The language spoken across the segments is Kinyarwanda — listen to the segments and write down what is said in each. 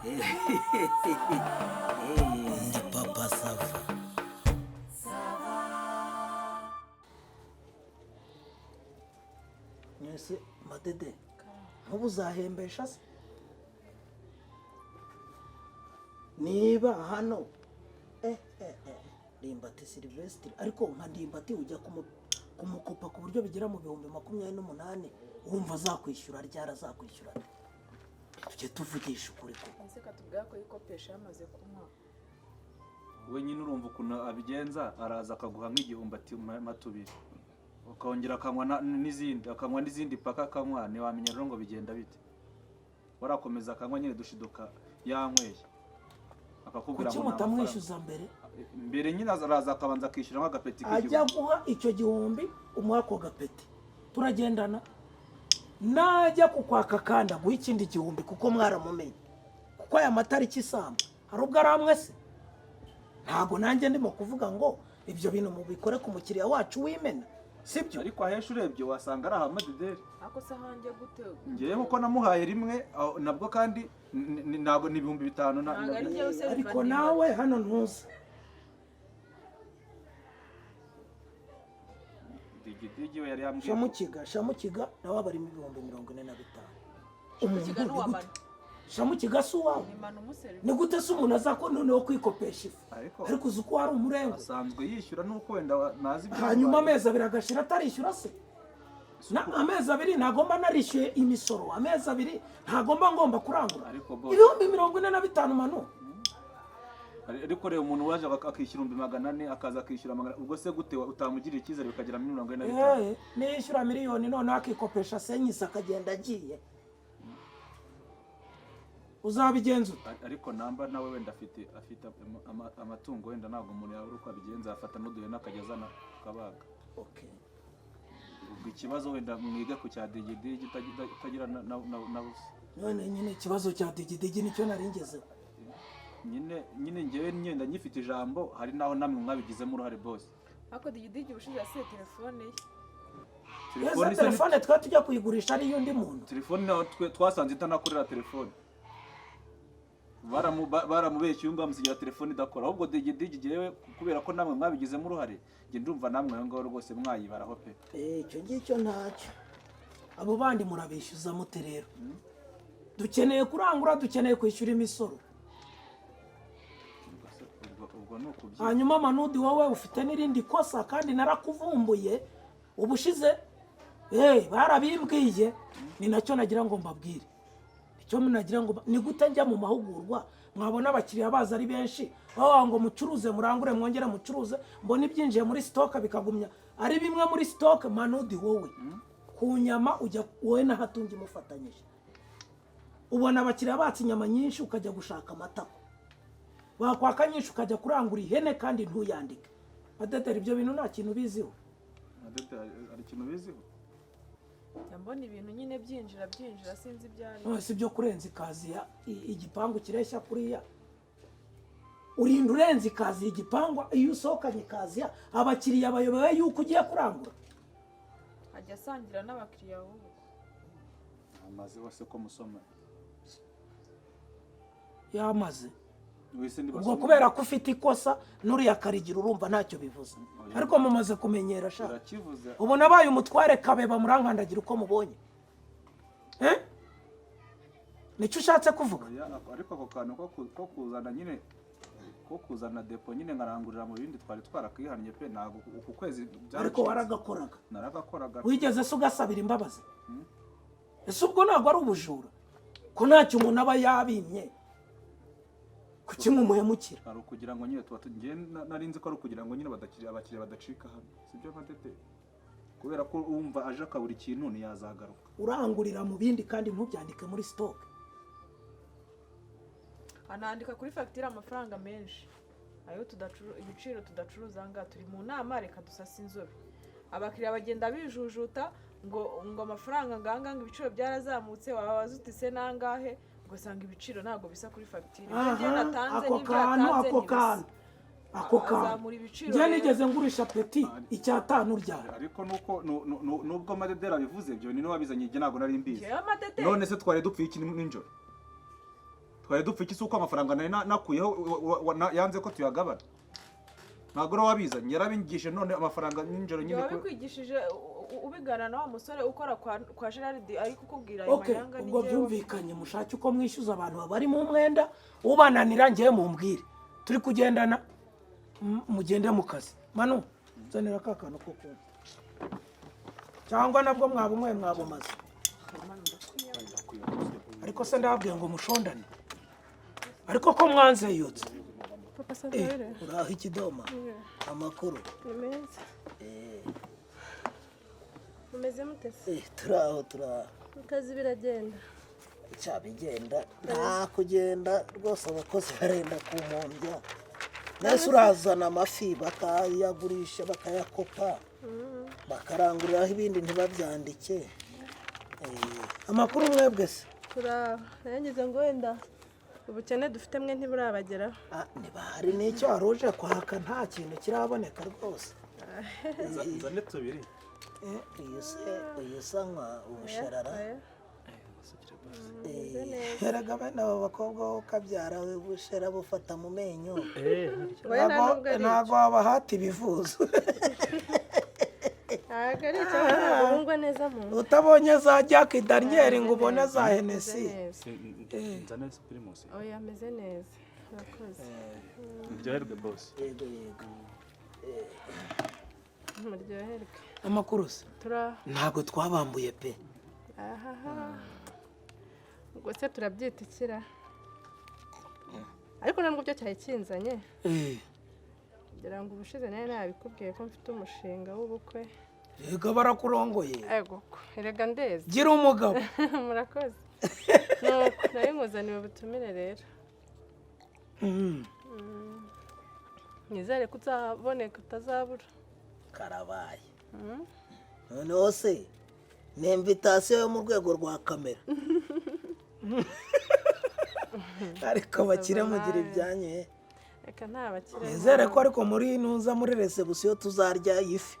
Ndi Papa Sava. Mwese madede, nkubu uzahembesha se? Niba hano Ndimbati Silvestre, ariko nka Ndimbati ujya kumukopa ku buryo bigera mu 28,000, wumva azakwishyura ryari? Azakwishyura ate? Tujye tuvugisha ukuri koko. Ese katubwira ko yikopesha yamaze kunywa? We nyine urumva ukuntu abigenza, araza akaguha nk'igihumbi, ati mpa tubiri, ukongera akanywa n'izindi, akanywa n'izindi paka akanywa, ntiwamenya rero ngo bigenda bite. Warakomeza akanywa nyine, dushiduka yanyweye, akakubwira Kuki ngo nta mafaranga. mutamwishyuza mbere? Mbere nyine araza akabanza akishyura nk'agapeti Ajya k'igihumbi. guha icyo gihumbi, umuha ako gapeti, turagendana. Najya kukwaka kandi aguha ikindi gihumbi, kuko mwaramumenye, kuko aya matariki isamba hari ubwo ari amwe se. Ntabwo nanjye ndimo kuvuga ngo ibyo bintu mubikore ku mukiriya wacu w'imena, sibyo? Ariko ahenshi urebye wasanga ari ahamadideri. Ariko se ahanjye gute? Ngewe kuko namuhaye rimwe aho, nabwo kandi ntabwo ni 5000. Ntabwo ari njyewe useriva. Ariko Ndimbati. nawe hano ntuzi. Digidigi we yari yambwiye. Shamukiga, Shamukiga nawe aba arimo 45,000. Umuntu Shamukiga ni ni uwa gute? Manu. Shamukiga si uwawe? Ni Manu umuseriva. Ni gute se umuntu aza ko noneho kwikopesha ifu? Ariko Ariko uzi ko hari umurengwe. asanzwe yishyura, nuko wenda nazi ibyo Hanyuma yamuhaye. amezi 2 agashira atarishyura se? Amezi 2 ntagomba narishyuye imisoro, amezi 2 ntagomba ngomba kurangura. Ariko boss- 45,000, Manu. Ariko reba umuntu waje akishyura 400,000, akaza akishyura magana, ubwo se gute utamugirira icyizere bikagera muri 45? Niyishyura miliyoni noneho akikopesha senyisi akagenda agiye, uzabigenza ute? Ariko namba nawe wenda afite amatungo, wenda ntabwo umuntu yabura uko abigenza, afata n'uduhene akajya azana akabaga. Ubwo ikibazo wenda mwige ku cya Digidigi utagira na busa. None nyine ikibazo cya Digidigi nicyo nari ngezeho. Nyine ngewe nyenda nyifite ijambo, hari naho namwe mwabigizemo uruhare, bose. Ariko Digidigi ubushize yasiye telefone ye. Telefone Ese isa telefone twa tujya kuyigurisha ari iy'undi muntu? Telefone naho twe twasanze itanakorera telefone. Baramubeshye, uyu nguyu amusigira telefone idakora. Ahubwo Digidigi ngewe kubera ko namwe mwabigizemo uruhare, njye ndumva namwe aho ngaho rwose mwayibaraho pe. Icyo ngicyo ntacyo. Abo bandi murabishyuza mute rero? Dukeneye kurangura, dukeneye kwishyura imisoro. Ubwo ni ukubyiga. Hanyuma Manudi, wowe ufite n'irindi kosa kandi narakuvumbuye ubushize. Barabimbwiye, ni nacyo nagira ngo mbabwire. Icyo nagira ngo ni gute njya mu mahugurwa, mwabona abakiriya baza ari benshi, bavuga ngo mucuruze, murangure, mwongere mucuruze, mbona ibyinjiye muri stock bikagumya ari bimwe muri stock. Manudi, wowe ku nyama ujya, wowe na Hatungi mufatanyije, ubona abakiriya batse inyama nyinshi ukajya gushaka amatako, bakwaka nyinshi ukajya kurangura ihene kandi ntuyandike. Madederi, ibyo bintu nta kintu ubiziho? Madede, hari ikintu ubiziho? Njya mbona ibintu nyine byinjira byinjira, sinzi ibyo ari. None si ibyo kurenza ikaziya igipangu kireshya kuriya, urinda urenza ikaziya igipangu, iyo usohokanye ikaziya abakiriya bayobewe yuko ugiye kurangura. Ajya asangira n'abakiriya b'ubu. Amaze hose ko musoma. Yamaze. Wese Ubwo ntibasoma. kubera ko ufite ikosa n'uriya karigira, urumva ntacyo bivuze, ariko mumaze kumenyera sha. Urakivuze. Ubu nabaye umutware kabeba, murankandagira uko mubonye. Eh? Nicyo ushatse kuvuga? Oya, ariko ako kantu ko kuzana nyine, ko kuzana depo nyine nkarangurira mu bindi, twari twarakihannye pe. Ntabwo uku kwezi Ariko byaracitse. waragakoraga. Naragakoraga. Wigeze se ugasabira imbabazi? Ese ubwo ntabwo ari ubujura, ko ntacyo umuntu aba yabimye, kuki mumuhemukira? Ari ukugira ngo nyine tuba tugiye, nari nzi ko ari ukugira ngo nyine abakiriya badacika hano, sibyo Madede? Kubera ko wumva aje akabura ikintu ntiyazagaruka. Urangurira mu bindi kandi ntubyandike muri stock. Anandika kuri fagitire amafaranga menshi ayo ibiciro tudacuruza. Aha ngaha turi mu nama, reka dusase inzobe. Abakiriya bagenda bijujuta ngo amafaranga nganga, ngo ibiciro byarazamutse. Wababaza uti se nangahe? Ugasanga ibiciro ntabwo bisa kuri fagitire. Ibyo njye Aha, natanze ako n'ibyo kantu yatanze ako ntibisa. kantu, ako kantu. Azamura ibiciro Njye rero. nigeze ngurisha peti icyatanu ryari? Ariko nuko nubwo Madederi abivuze, ibyo ni wabizanye, njye ntabwo nari mbizi. Njyewe amadede? None se twari dupfuye iki nijoro? Twari dupfa iki se uko amafaranga nari nakuyeho yanze ko tuyagabana? Ntabwo rero wabizanye, yarabingishije none amafaranga nijoro nyine Wabikwigishije ubigana na wa musore ukora kwa Gerard ari kukubwira ayo Okay, manyanga. ubwo byumvikanye, mushake uko mwishyuza abantu barimo umwenda ubananira, ngewe mumbwire turi kugendana. Mugende mu kazi. Manu, nzanira ka kantu ko kunywa, cyangwa nabwo mwaba umwe mwabumaze. Ariko se ndababwiye ngo mushondane, ariko ko mwanze yutse. Papa Savere. Uraho ikidoma, amakuru? Ni meza. Mumeze mute se? Turaho, turaho. Akazi biragenda? Cyabigenda, nta kugenda rwose, abakozi barenda kumpombya. Nese urazana amafi bakayagurisha, bakayakopa, bakaranguriraho ibindi ntibabyandike. Amakuru mwebwe se? Turaho. Narangiza ngo wenda ubukene dufite mwe ntiburabageraho. Ah, ntibahari. Hari n'icyo wari uje kwaka? Nta kintu kiraboneka rwose. Nzane tubiri. Uyu se, uyu usanywa ubusharara. Oya. Erega bene abo bakobwa bo kabyara we, ubushera bufata mu menyo. Oya, nta nubwo ari Ntabwo wabahata ibivuzo. Ntabwo ari icyo, ntabwo bungwa neza mu nda. Utabonye za Jack Daniel ngo ubone za Ameze Hennessy. neza. Nzane Primus. Oya, ameze neza, murakoze. Muryoherwe bose. Yego, yego. Muryoherwe. Amakuru se? Turaho. Ntabwo twabambuye pe. Ahaha, ubwo se turabyita ikira? Ariko ntabwo byo cyari kinzanye. Ngira ngo ubushize nari nabikubwiye ko mfite umushinga w'ubukwe. Rega barakurongoye. Ego ko, erega ndeze. Gira umugabo. Murakoze. Nuko nari nkuzaniye ubutumire rero. Nizere ko uzaboneka, utazabura. Karabaye! Noneho se ni invitation yo mu rwego rwa kamera? Ariko bakire mugira ibyanyu eh. Reka, nta bakire. Nizere ko ariko muri nuza muri Réception tuzarya ifi.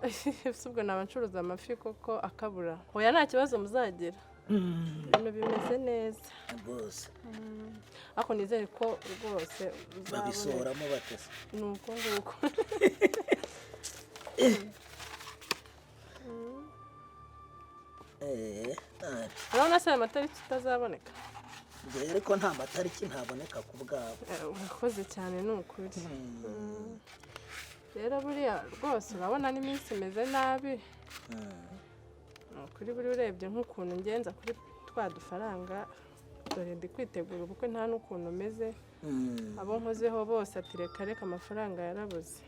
Ese ubwo naba ncuruza amafi koko akabura? Oya, nta kibazo muzagira, ibintu bimeze neza. Rwose. Ariko nizere ko rwose uzaboneka. Babisohoramo batese? Ni uko nguko. Urabona se aya matariki utazaboneka? Njyewe ariko nta matariki ntaboneka ku bwabo. Urakoze cyane, ni ukuri. Rero buriya rwose urabona n'iminsi imeze nabi, ni ukuri. Buriya urebye nk'ukuntu ngenza kuri twa dufaranga, dore ndi kwitegura ubukwe, nta n'ukuntu umeze. Abo nkozeho bose ati reka reka, amafaranga yarabuze.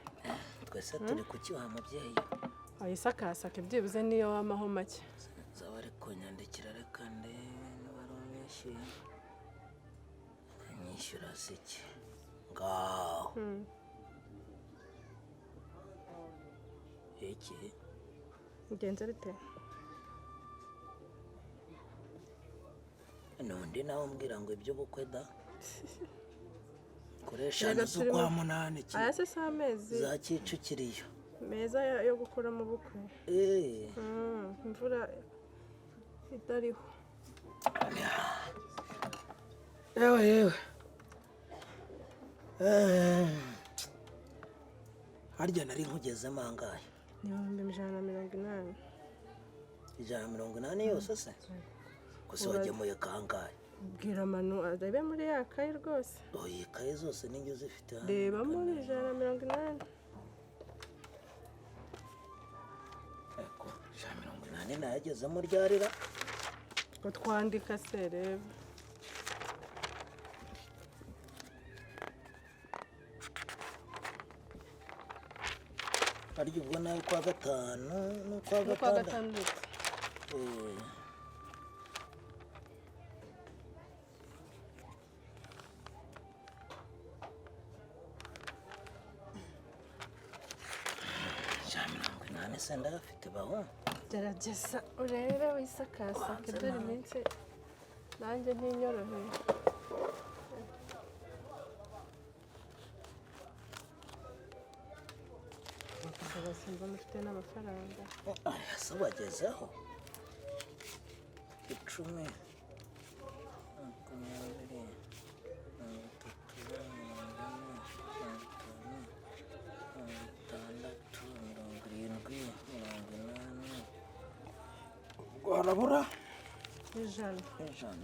Twese turi kukiha mubyeyi. Wayisakasaka byibuze niyo wamaho make. Nzaba ari kunyandikira, reka ndebe niba ari unyishyuye. Anyishyura se iki? Ngaho iki? Bigenze bite? N'undi nawe umbwira ngo iby'ubukwe da kuri 5 Erega turi z'ukwa munani Aya se si amezi za Kicukiriyo meza yo gukoramo ubukwe? Imvura itariho. Yewe yewe. Harya nari nkugezemo angahe? Ni 180,000. 180 yose se? Gusa wagemuye kangahe? Bwira Manu arebe muri ya kayi rwose. Oya, ikaye zose ninjye uzifite hano. Reba muri 180. Eko, 180 nayagezemo ryarira? Ngo twandika se? Reba. Harya ubwo nawe kwa gatanu n'ukwa N'ukwa gatandatu? gatandatu. 180 se ndayafite baho? Gerageza urebe wisakasake, dore iminsi nanjye ntinyoroheye. Simba mufite n'amafaranga. Aya se wagezeho 10, 20. Barabura 100. 100.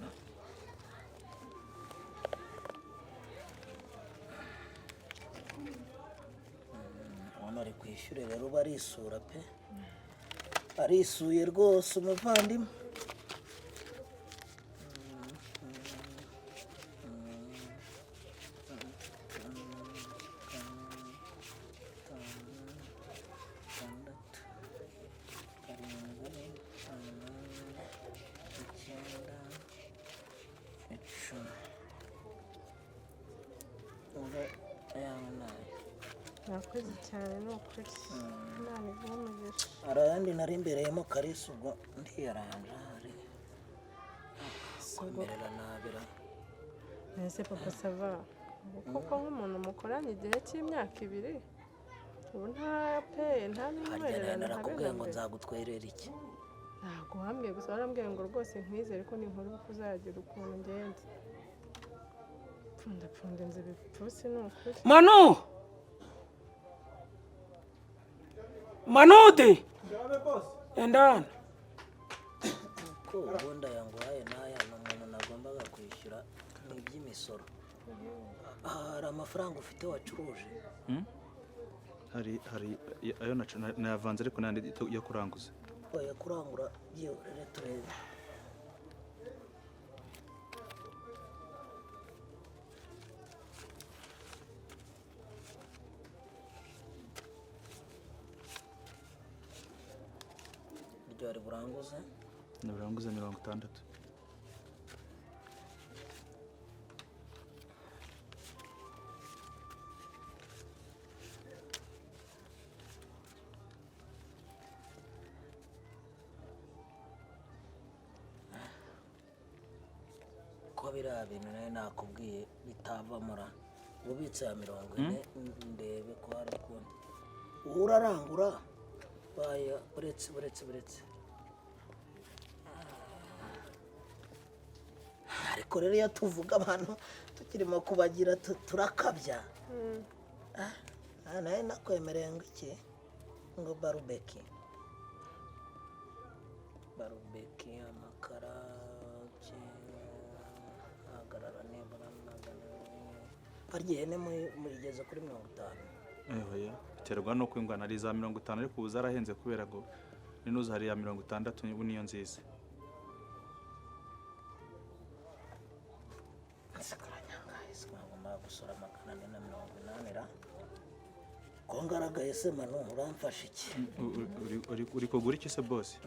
Ubona ari kwishyure rero barisura pe, arisuye rwose umuvandimwe. Itandatu, karindwi, umunani, icyenda, 10. Ubwo ayawe ni aya. Murakoze cyane, ni ukuri Imana iguhe umugisha. Hari ayandi nari mbereyemo Kalisa, ubwo ndiyaranja hari kwemerera nabira. Ese papa sava, ubu koko nk'umuntu mukoranye igihe cy'imyaka 2, ubu nta peye, nta Harya nawe n'intwererano habe narakubwiye na ngo mbere? nzagutwerera iki? Ntabwo wambwiye, gusa warambwiye ngo rwose nkwizere ko ninkora ubukwe uzagira ukuntu ngenza. Pfundapfunda inzu ibipfunsi, ni ukuri. Manu, Manudi, endana. Ko ubundi aya nguhaye n'aya ni umuntu nagombaga kwishyura, ni iby'imisoro. Hari amafaranga ufite wacuruje? Hari ayo nayavanze ariko n'andi yo kuranguza. Oya, kurangura byihorere, turebe. Iryo wari buranguze? Nabiranguza 60. Ko biriya bintu nayo nakubwiye bitavamura, ubitse ya 40, ndebe ko hari ukuntu uwo urarangura baya. Buretse, buretse, buretse. Ariko rero iyo tuvuga abantu tukirimo kubagira turakabya. Ah, nawe nakwemereye ngo iki? Ngo barbecue, barbecue, amakara, hagarara nibura 400. Harya ihene murigeze kuri 50? Oya, biterwa n'uko ingana. Hari iza 50, ariko ubu zarahenze kubera ngo ninuza hari iya 60, ubu niyo nziza. Ngomba gusora 480 ra? Ko ngaragaye se Manu, uramfasha iki? Uri kugura iki se, boss?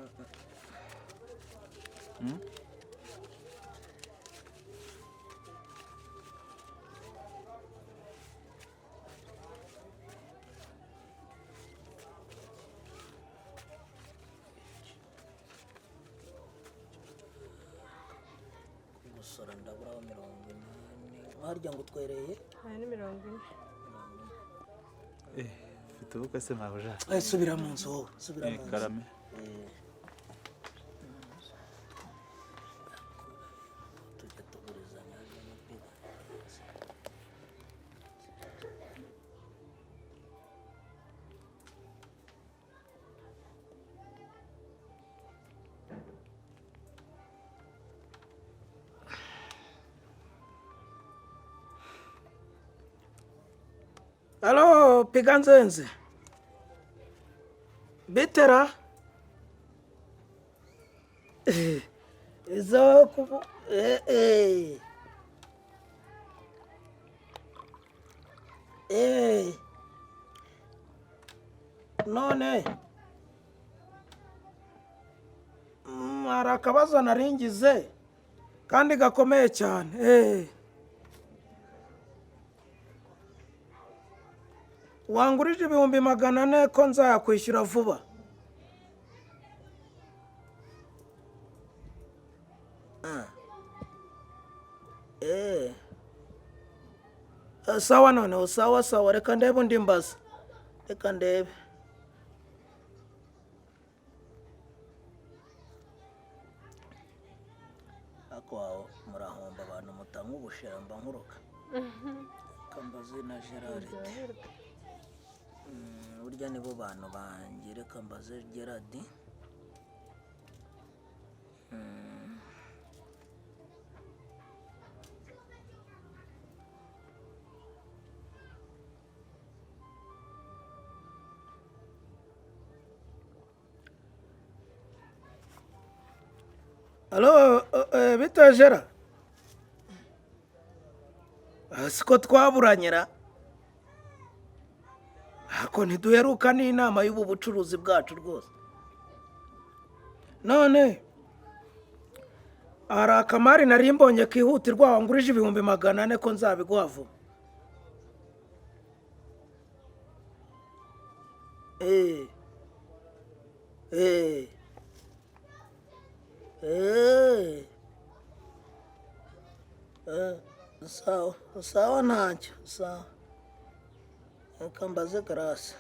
Gusora ndaburaho 80. Harya ngo utwereye? Aya ni 40. Eh, mfite ubukwe se mabuja? Eh, subira mu nzu wowe. Subira mu nzu. Karame. Eh. Tujya tugurizanya no kwiga. Alo, piga nzenze. Bitera. Izo kubu eh eh eh None hari akabazo naringize kandi gakomeye cyane. Wangurije 400,000 ko nzayakwishyura vuba? Ah eh. Sawa, noneho sawa sawa, reka ndebe undi mbaza, reka ndebe. Ariko aho murahomba abantu mutanga ubushamba nkuruka. Reka mbaze na Gerard. Uryoherwe. Burya nibo bantu banjye, reka mbaze Gerard. Alo, bite Jera? Siko twaburanyira ako ntiduheruka n'inama y'ubu bucuruzi bwacu rwose. None hari akamari nari mbonye kihutirwa wangurije 400,000 ko nzabiguha vuba. Eh eh eh eh sawa sawa ntacyo sawa, reka mbaze Grace.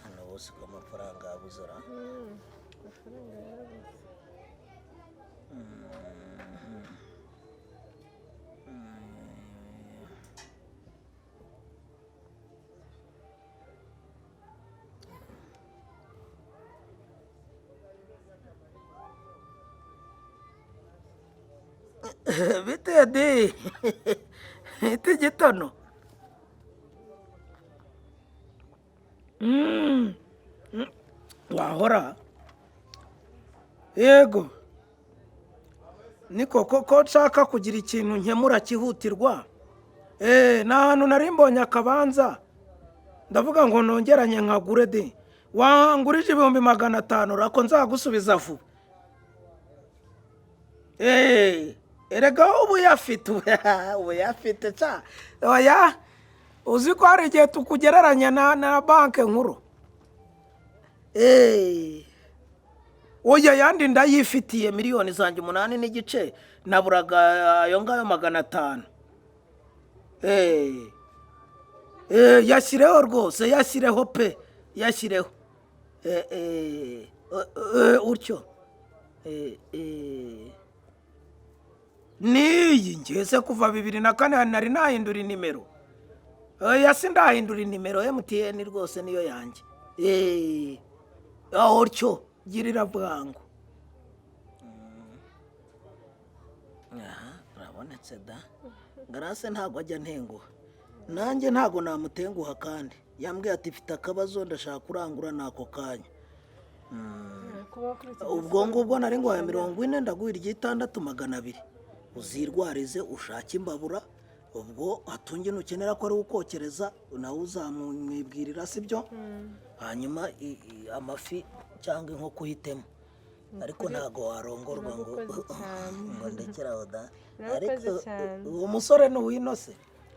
Hano bose ko amafaranga yabuze ra. Amafaranga yarabuze. Bite di ite gitono. Mm. Mm. Wahora yego, niko koko nshaka kugira ikintu nkemura cyihutirwa. Ni ahantu nari mbonye akabanza, ndavuga ngo nongeranye nkagure de. Wangurije 500,000 rako nzagusubiza vuba. Erega ubu yafite ubu yafite ca oya, uzi ko hari igihe tukugereranya na banki nkuru. Oya yandi ndayifitiye miliyoni zanjye 8.5, naburaga ayo ngayo 500. Yashyireho rwose, yashyireho pe, yashyireho utyo. Niyi ngeze kuva 2004 nari nahindura inimero. Oya sindahindura inimero, MTN rwose niyo yanjye. Aho utyo girira bwangu. Aha urabonetse da. Grace ntabwo ajya ntenguha, nanjye ntabwo namutenguha, kandi yambwiye ati mfite akabazo ndashaka kurangura nako kanya. Kuba kuri iki Ubwo ngubwo nari ngwaye 40, ndaguha iry'itandatu 200, uzirwarize ushake imbabura. Ubwo hatunge nukenera ko ari ukokereza nawe uzamwibwirira, sibyo? Hanyuma amafi cyangwa inkoko uhitemo, ariko ntago warongorwa ngo Urakoze cyane. ngo ndekeraho da. Urakoze Ariko cyane. Uwo musore ni uwinose.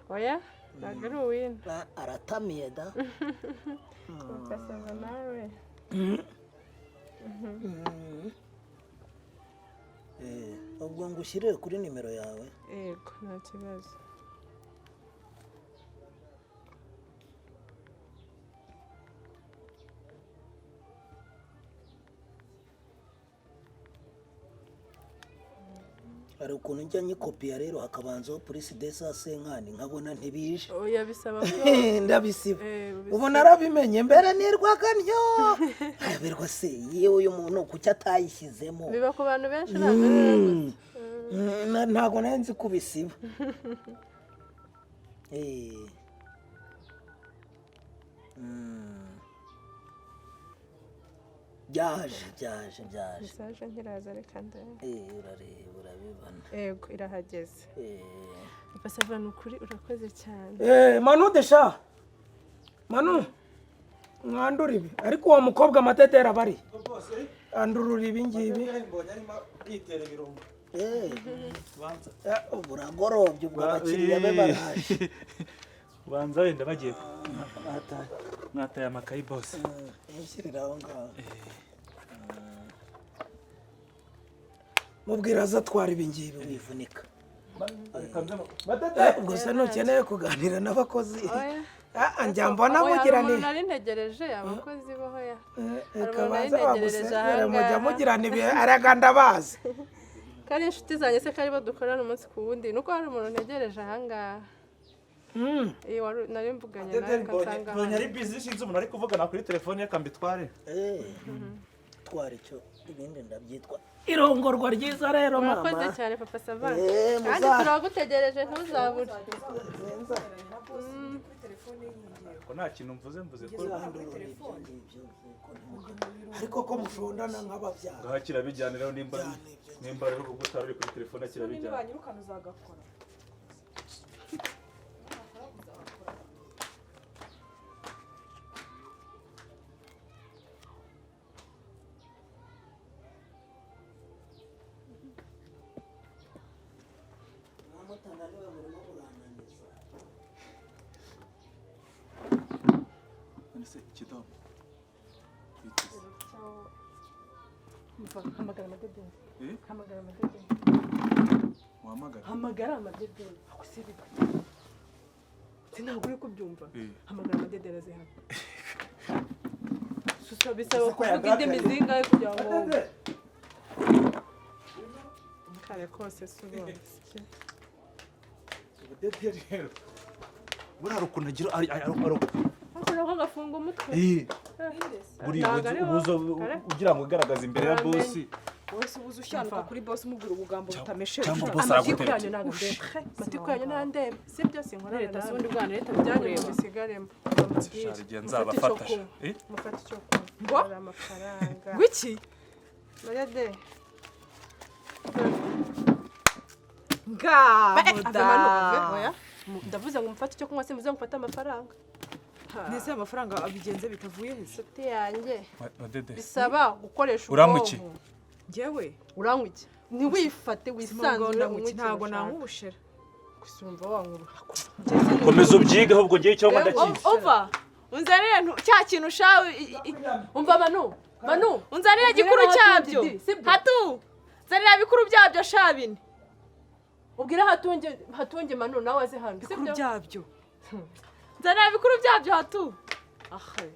Oya ntabwo ari uwino. Aratamiye da. Ugasaba nawe. Ubwo ngushyirire kuri nimero yawe. Yego nta kibazo. Hari ukuntu njya nyikopiya rero hakabanzaho polisi desa senkani nkabona ntibije. Oya bisaba ko Ndabisiba. Ubisiba. Ubu narabimenye mbere nirwaga ntyo. Ayoberwa se yewe uyu muntu kuki atayishyizemo? Biba ku bantu benshi ntabwo ari wowe gusa. Ntabwo nari nzi kubisiba. Byaje byaje byaje. Mesaje ntiraza reka ndebe. Urareba urabibona. Yego irahageze. Papa Sava ni ukuri urakoze cyane. Manu desha Manu mwandura ibi, ariko uwo mukobwa amatetera bari andurura ibi ngibi. Mbonye arimo yitera ibirungo. Buragorobye ubwo abakiriya be baraje. Banza wenda bagiye mwataye amakayi bose. Mushyirira aho ngaho. Mubwira aza atwara ibi ngibi wivunika. Ubwo se ntukeneye kuganira n'abakozi? Oya. Njya mbona Oya, hari mugirana umuntu nari ntegereje abakozi bo hoya. Reka Hari umuntu baze nari ntegereje bagusengere, mujya ahangaha. mugirana ibihe, erega ndabazi. Kari inshuti zanjye se kari bo dukorana umunsi ku wundi, nuko hari umuntu ntegereje ahangaha. Iyi wari nari mvuganye nawe kansanga Mbonye hano. ari busy, sinzi umuntu ari kuvugana kuri telefone ye akambitware. Twara icyo. Ibindi ndabyitwa irongorwa ryiza rero Murakoze mama. cyane papa Sava. Eh, Kandi turagutegereje ntuzabure. Zenza. Ko nta kintu mvuze ko Ariko ko mushondana nk'ababyara. Ngaha kirabijyana rero, nimba rero ubwo utari uri kuri telefone kirabijyana. Nibanyirukana uzagakora. Mutananiwe murimo murananiza. None se Kidomo, witeze? Umva, hamagara amadedeni. Eh? Hamagara amadedeni. Muhamagara. Hamagara amadedeni. Ako se biba. Ntabwo uri kubyumva. Eh. Hamagara amadedeni aze hano. Susa bisaba Ese ko kuvuga indimi yadakaye? zingahe kugira ngo wumve. Kare kose si ubundi. Ubudede rero buriya hari ukuntu agira Ariko nako gafunga umutwe. Eh, buriya Ntabwo ari wowe. ubuzo ugira ngo ugaragaze imbere ya Uramenye. bosi. Wese ubuze ushyanuka Umva. kuri boss umubwira ubugambo butameshe. Cyangwa boss Amatiku aragutereta. yanyu ntabwo ndeba. Amatiku yanyu ntandeba. Sibyo, sinkorana Leta si nawe. ubundi bwana leta Ibyanyu bikureba. mubisigaremo. Shari, igihe nzabafata sha. Eh? Mufate icyo kunywa. Ngo? Hari amafaranga. Gwiki? Madede. Ngaho Ave da. manu, ave, oya. Ndavuze ngo mufate icyo kunywa, simvuze ngo mufate amafaranga. Nese amafaranga abigenze bitavuye he? Inshuti yanjye Madede, bisaba gukoresha Uranywa iki? ubwonko. Njyewe Uranywa iki? Ntiwifate, wisanzure, ndanywa unywe iki ikintu ntabwo ushaka. nanywa ubushera. Gusa urumva wanywa. Komeza ubyige ahubwo ngewe icyo nywa ndakizi. Umva, unzanire cya kintu shawe Umva manu, manu. Unzanire gikuru Ubwire cyabyo. Hatungi, sibyo? Hatu. Nzanira bikuru byabyo sha bine. Ubwire Hatungi, Hatungi manu nawe aze hano. Bikuru Sibyo? byabyo. Nzanira bikuru byabyo hatu. Ahe.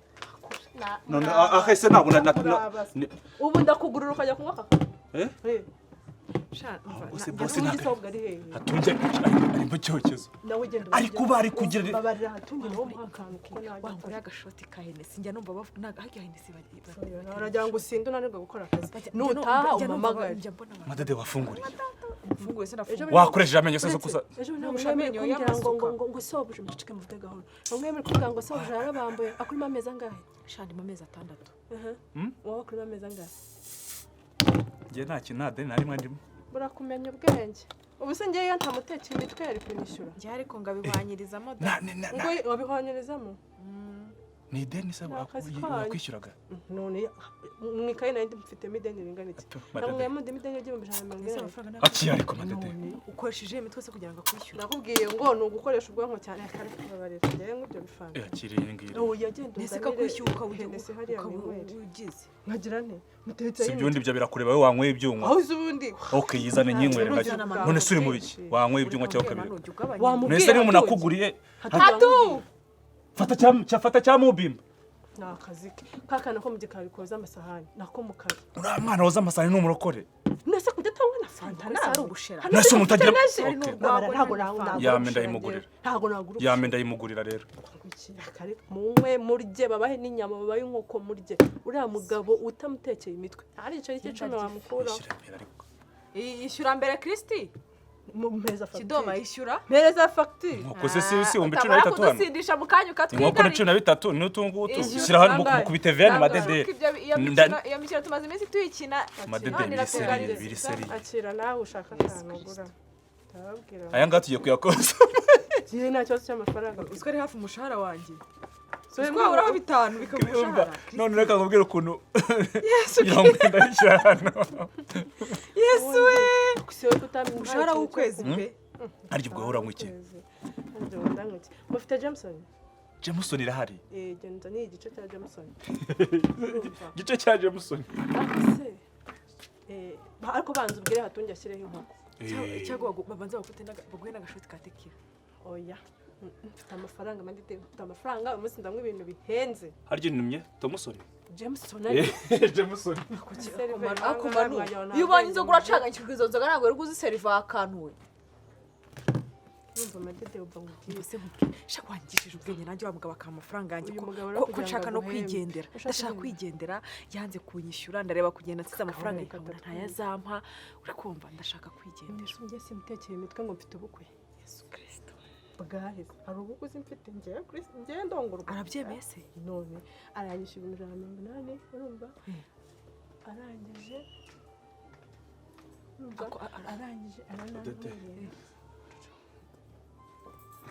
None ahe se ntabwo Urabasa. Ubu ndakugurura ukajya kunywa aka. Eh? Eh. Sha umva. Ahubwo se na- boss Hatungi ntabwo se ahubwo ari hehe? Hatunge ari mu cyokezo. Nawe ugenda. Ariko bari kugira- Babarira Hatungi nawe umuha akantu kuko najya Wangura agashoti ka Hennessy njya numva bavuga ntago harya Hennessy Uragira ngo usinde unanirwe gukora akazi. Nutaha umpamagare. Njya mbona abantu. Madede, wafunguriye? Mfunguye sinafunguye. Wakoresheje amenyo se zo kusa? Ejo ntabwo Ntabwo mwemeye amenyo kumbwira ngo ngo y'amasuka. ngo sobuja, muceceke muvuge gahoro. Ngo mwemeye kumbwira ngo sobuja yarabambuye akurimo amezi angahe? Sha ndimo amezi 6. Wowe akurimo amezi angahe? Njye nta kintu, nta deni na rimwe ndimo. Burakumenya ubwenge. Ubu se ngewe iyo ntamutekera imitwe yari kunyishyura? Njye ariko ngabihwanyirizamo da. Ngo wabihwanyirizamo? Ni ideni se Ni akazi kanyu. wakwishyuraga? None mu ikayi nari mfitemo ideni ringana iki? Atu, Madede. Namwe mundimo ideni ry'ibihumbi Ese 140. amafaranga Akira ariko Madede. None ukoresheje imitwe se kugira ngo akwishyure? Nakubwiye ngo ni ugukoresha ubwonko cyane, reka kubabarira njyewe nk'ibyo bifanta. Eh, akira iyi ngiyi. Ubu yagenda Nese kakwishyura ukaba Hennessy hariya ukaba ninywere. ugize. Nkagira nte? Mutetse Si ibyo ibyo birakureba wowe wanyweye ibyuma. Aho uzi ubundi? Okay, yizane nyinywere Uruzi ndajya. bwawe. None se uri mu biki? Wanyweye ibyuma cyangwa ukabireka? Wamubwira None se niba umuntu Hatungi. akuguriye Hatu! Fata cya fata cya mubimba. Ni akazi ke ka kana ko mu gikari koza amasahani nako mu kazi. Uriya mwana woza amasahani ni umurokore. Nese kujya atanywa na fanta? Nese ari ubushera. Hano Nese umuntu agira- nje. Okay. Ntabwo ntabwo Yame ndayimugurira. Ntabwo nagura. Yame ndayimugurira rero. Kare munywe murye, babahe n'inyama, babahe inkoko murye. Uriya mugabo utamutekeye imitwe hari igiceri cy'icumi wamukuraho? Ishyira imbere ariko. Ishyura mbere Kristi. Mpereza Kidoma fagitire. ishyura. Mpereza fagitire. Inkoko se si 13,000 hano? Kudusindisha mu kanya Inkoko ni ukatwigarira. 13 n'utu ngutu. Ishyura. Shyira hano Nangahe? mukubite veni. Nangahe? Madede. Iyo mikino tumaze iminsi tuyikina. Madede, None biri seriye, iratugariza. biri seriye. Akira nawe ushaka akantu ugura, ndababwira. Aya ngaya tugiye kuyakoza. Njyewe nta kibazo cy'amafaranga mfite. Uziko ari hafi umushahara wanjye. So, Uziko waburaho 5 bikaba umushahara. None reka nkubwire ukuntu 90 yishyura hano. Yesu we! Si wowe kutamenya Umushahara w'ukwezi pe. Harya ubwo wowe uranywa iki? Harya ubwo ndanywa iki? Mufite Jameson? Jameson irahari. Eh, genda ni igice cya Jameson. Igice cya Jameson. Ariko se ariko banza ubwire Hatungi ashyireho inkoko. Cyangwa babanza baguhe n'agashoti ka tekira. Oya. Mfite amafaranga mandite, mfite amafaranga, uyu munsi ndanywa ibintu bihenze. Harya unumye Tomusoni? Jameson ari Jameson. Ako manu, iyo ubonye inzoga uracanganyikirwa, izo nzoga ntabwo uri kuziseriva akantu we. Urumva amadede uva ngo ugiye. Mbese nkubwire, shaka wangishije ubwenge nanjye wa mugabo akampa amafaranga yanjye Uyu ko mugabo rero ko kugira ngo nshaka no aguhembe. kwigendera. Ushaka Ndashaka kwigendera. kwigendera, yanze kunyishyura, ndareba kugenda nsize amafaranga reka nkabona tatwumve. ntayazampa. Uri kumva ndashaka kwigendera. Mbese njye simutekeye imitwe ngo mfite ubukwe. Yesu Kristo. Bwaheze hari ubukwe uzi mfite njyewe kuri njyewe ndongorwa. Arabyemeye se? None aranyishyura 180,000, urumva? Arangije, urumva? Arangije Odete. aranambwira.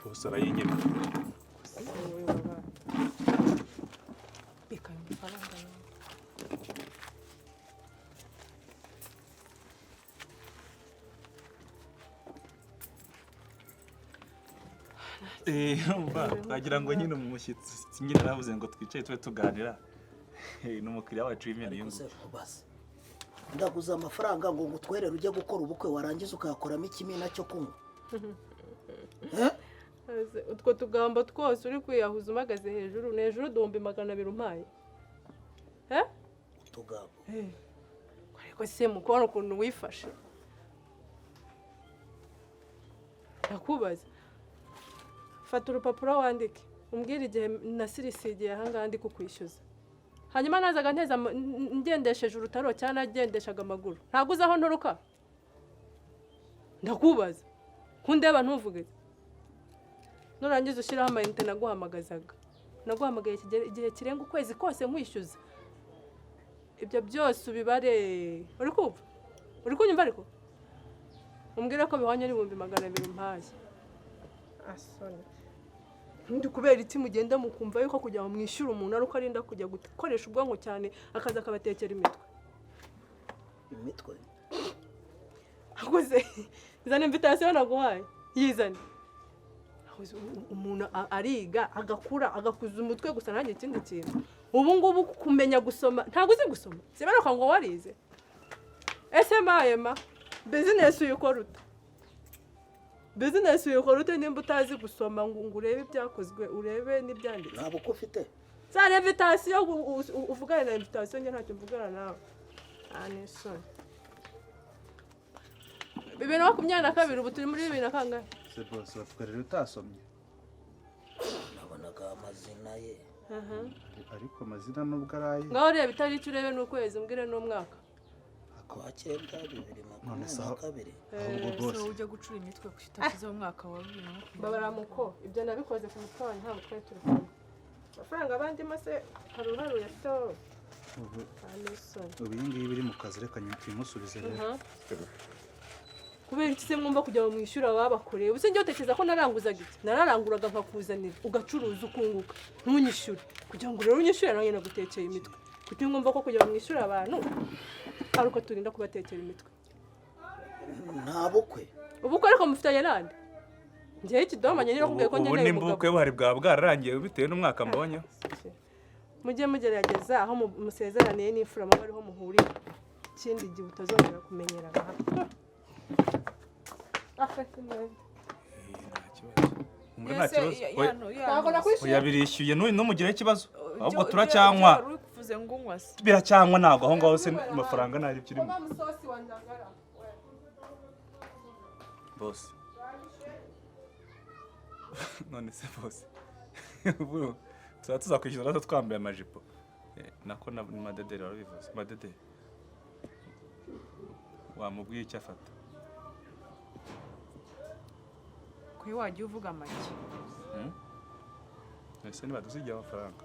Bose arayinyima. Wowe wabaye bika ayo mafaranga yawe. Urumva twagira ngo nyine umushyitsi nyine aravuze ngo twicare tube tuganira. Ni umukiriya wacu w'imena Ariko se y'ingufu. nkubaze, ndaguza amafaranga ngo ngutwerere ujye gukora ubukwe, warangiza ukayakoramo ikimina cyo kunywa? Eh? Ese utwo tugambo twose uri kwiyahuza umagaze hejuru ni hejuru 200,000 umpaye? Eh? Utugambo? Ariko se mukubona ukuntu wifashe, ndakubaza, fata urupapuro wandike umbwire igihe nasirisigiye ahangaha ndi kukwishyuza. Hanyuma nazaga nteza ngendesheje urutaro cyangwa nagendeshaga amaguru? Ntabwo uzi aho nturuka. Ndakubaza, kundeba ntuvuge. Nurangiza ushyiraho amayinite naguhamagazaga. Naguhamagaye igihe kirenga ukwezi kose nkwishyuza. Ibyo byose ubibare. Uri kumva? Uri kunyumva? Ariko umbwire ko bihwanye n'200,000 mpaye. Asoni ndi kubera iki mugenda mukumva yuko kugira ngo mwishyure umuntu ari uko arinda kujya gukoresha ubwonko cyane, akaza akabatekera imitwe? Imitwe? Akoze zana invitation naguhaye, yizane. Akoze umuntu ariga agakura agakuza umutwe gusa, ntagire ikindi kintu. Ubu ngubu kumenya gusoma, ntabwo uzi gusoma, sibaruka ngo warize. Ese mayema business uyikora ute? Business uyikora ute nimba utazi gusoma ngo urebe ibyakozwe, urebe n'ibyanditse? Nta bukwe ufite. Zana invitation uvugane na invitation. Njye ntacyo mvugana nawe. Nta n'isoni. 2022, ubu turi muri bibiri na kangahe? Se bose batwerera utasomye? Nabonaga amazina ye. Ariko amazina nubwo ari aye. Ngaho reba itariki, urebe n'ukwezi, umbwire n'umwaka. Kwa cyenda bibiri None se makumyabiri na kabiri. Ahubwo Se bose wowe ujya gucura imitwe kuki utashyizeho umwaka wa 2020? Babaramuko ibyo nabikoze ku mutwe wanjye, ntabwo twari turi kumwe. Amafaranga abandimo se hari uruhare uyafiteho wowe? Ubu Nta n'isoni. Ubu iyi ngiyi biri mu kazi, reka tuyimusubize rero. Kubera iki se mwumva kugira ngo mwishyure ababakoreye? Ubu se njye utekereza ko naranguzaga iki? Nararanguraga nkakuzanira, ugacuruza, ukunguka, ntunyishyure. Kugira ngo rero unyishyure nanjye nagutekeye imitwe. Kuki mwumva ko kugira ngo mwishyure abantu ari uko turinda kubatekera imitwe? Nta bukwe. Ubukwe ariko mufitanye nande? Njyewe ikidoma nyine nakubwiye ko Ubu nkeneye nimba umugabo. ubukwe buhari bwaba bwararangiye bitewe n'umwaka mbonye. Mujye mugerageza aho musezeraniye n'imfura muba ariho muhurira. Ikindi gihe utazongera kumenyera nka afata imyenda. Nta kibazo. Humura, nta kibazo. Oya, Ntabwo nakwishyuye. oya, birishyuye, ntumugireho ikibazo. Ahubwo turacyanywa. Wari uvuze ngo unywa se? Biracyanywa, ntabwo aho ngaho se amafaranga ntari kirimo. Kuba musosi wa ndagara. Bose, none se bose, ubu tuba tuzakwishyura natwe twambaye amajipo? Nako na madederi warabivuze. Madederi wamubwiye icyo afata? Kuyo wajya uvuga make. Ese nibadusigiye amafaranga?